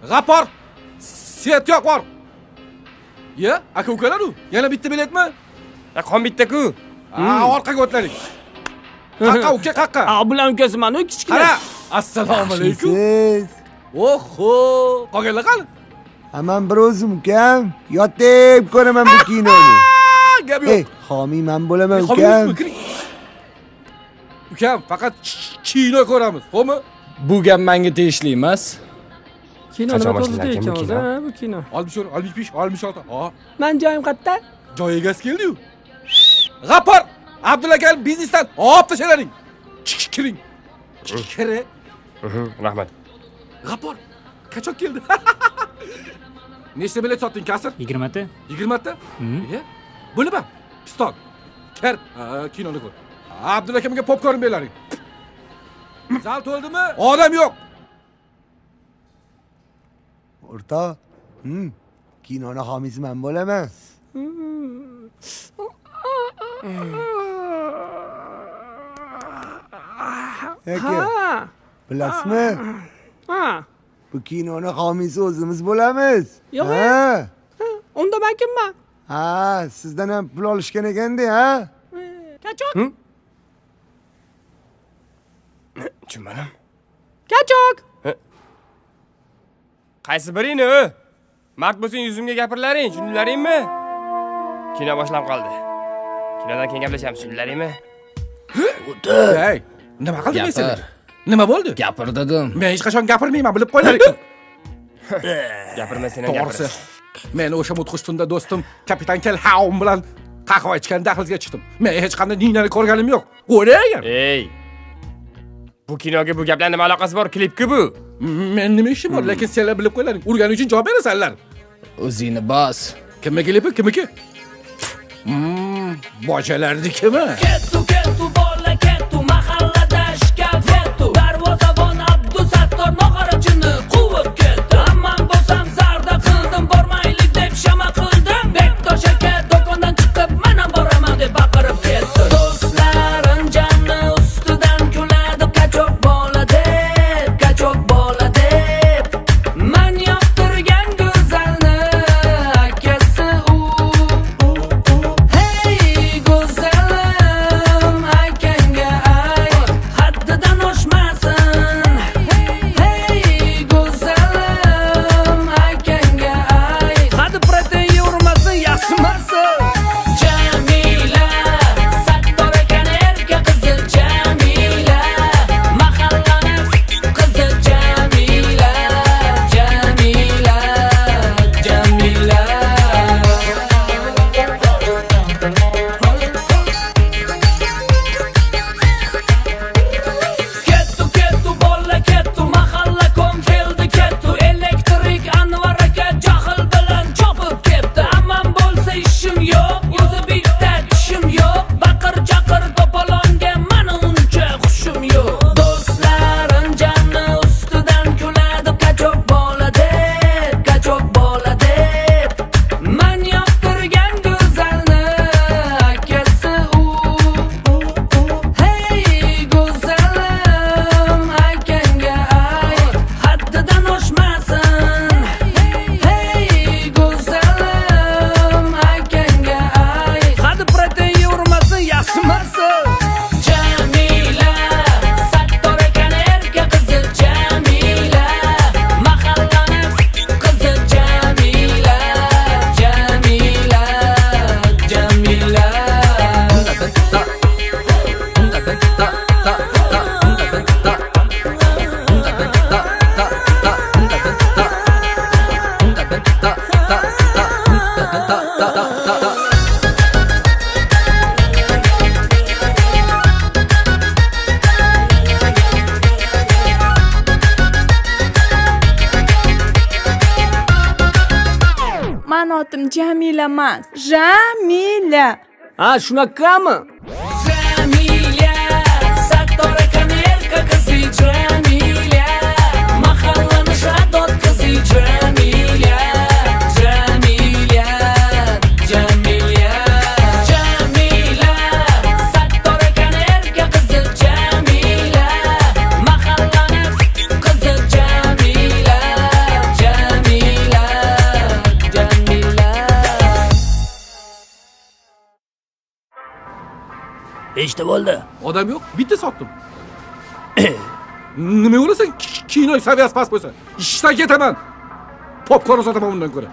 G'apor! Свет yoq bor. Ya, aka ukalar u. Yana bitta biletmi? Qon bitta-ku. Ha, orqaga o'tlaring. Qaqqa uka, qaqqa. A, bular ukasi mana kichkina. Qara. Assalomu alaykum. Oho, qolganlar qani? Ha, men bir o'zim ukam. Yotib ko'raman bu kinoni. Gap yo'q. Homiy men bo'laman ukam. Ukam, faqat kino ko'ramiz, xo'pmi? Bu gap menga tegishli emas. Kino nima to'g'risida ekan o'zi, ha, bu kino? 64, 65, 66. Ha. Men joyim qayerda? Joy egasi keldi-yu. G'apor, Abdulla aka biznesdan olib tashlaring. Kiring. Kiri. Rahmat. G'apor, qachon keldi? Nechta bilet sotding, kasir? 20 ta. 20 ta? E? Bu nima? Piston. Kir, kinoni ko'r. Abdulla akamga popkorn beraring. Zal to'ldimi? Odam yo'q. O'rtoq, kinoni homiysi men bo'laman. Aka, bilasizmi? Ha. Bu kinoni homiysi o'zimiz bo'lamiz. Yo'q. Ha. Unda men kimman? Ha, sizdan ham pul olishgan ekanda, ha? Kachok. Tushunmadim. Kachok. Qaysi biringni? Mard bo'lsang yuzimga gapirlaring, tushundilaringmi? Kino boshlanib qoldi. Kinodan keyin gaplashamiz, tushundilaringmi? Hey, nima qildim men senga? Nima bo'ldi? Gapir dedim. Men hech qachon gapirmayman, bilib qo'ylaring. Gapirma, sen ham gapir. To'g'risi, men o'sha mudhish tunda do'stim kapitan Kelhaum bilan qahva ichgan dahlizga chiqdim. Men hech qanday ninani ko'rganim yo'q. Qo'ying. Ey! Bu kinoga bu gaplar nima aloqasi bor? Klip-ku bu. Men nima ishim bor, lekin senlar bilib qo'ylaring. Urgani uchun javob berasanlar. O'zingni bos. Kimniki klipi, kimniki? Bojalarnikimi? Kettu, kettu, bola kettu, mahallada shkaf kettu. Darvozabon Abdusattor nog'orachini quvib ketdi. Amman bo'lsam zarda qildim, bormaylik deb shama qildim. Bektosh aka do'kondan chiqib, mana boraman deb baqirib ketdi. Do'stlarim jani ustidan kuladi, kachok bola deb, kachok bola deb. Man yoqtirgan go'zalni akasi u. Hey go'zalim, akangga ayt, haddidan oshmasin. Hey go'zalim, akangga ayt, Hadi protein urmasin, yaxshimasi. Jamila, Sattor akani erka qizi Jamila, mahallani qizi Jamila, Jamila, Jamila. Kettu, kettu, bola kettu, mahalla kom keldi kettu. Elektrik Anvar aka jahl bilan chopib ketdi. Aman bo'lsa ishim yo'q, o'zi bitta tishim yo'q. Baqir chaqir to'polonga mana uncha xushim yo'q. Do'stlarim jani ustidan kuladi, kachok bola deb, kachok bola deb. Man yoqtirgan go'zalni akasi u. Hey go'zalim, akangga ayt, haddidan oshmasin. Hey go'zalim, akangga ayt, Hadi protein urmasin, yaxshimasi. Jamila, Sattor akani erka qizi Jamila, mahallani qizi Jamila, Jamila, Jamila. Mani otim Jamila emas, Jamila. Ha, shunaqami? Jamila, Sattor akani erka qizi Jamila, mahallani shadod qizi Jamila, Jamila, Jamila. Jamila, Sattor akani erka qizi Jamila, mahallani qizi Jamila, Jamila. Nechta bo'ldi? Odam yo'q, bitta sotdim. Nima o'ylasan? Kino saviyasi past bo'lsa, ishdan ketaman. Popkorn sotaman undan ko'ra.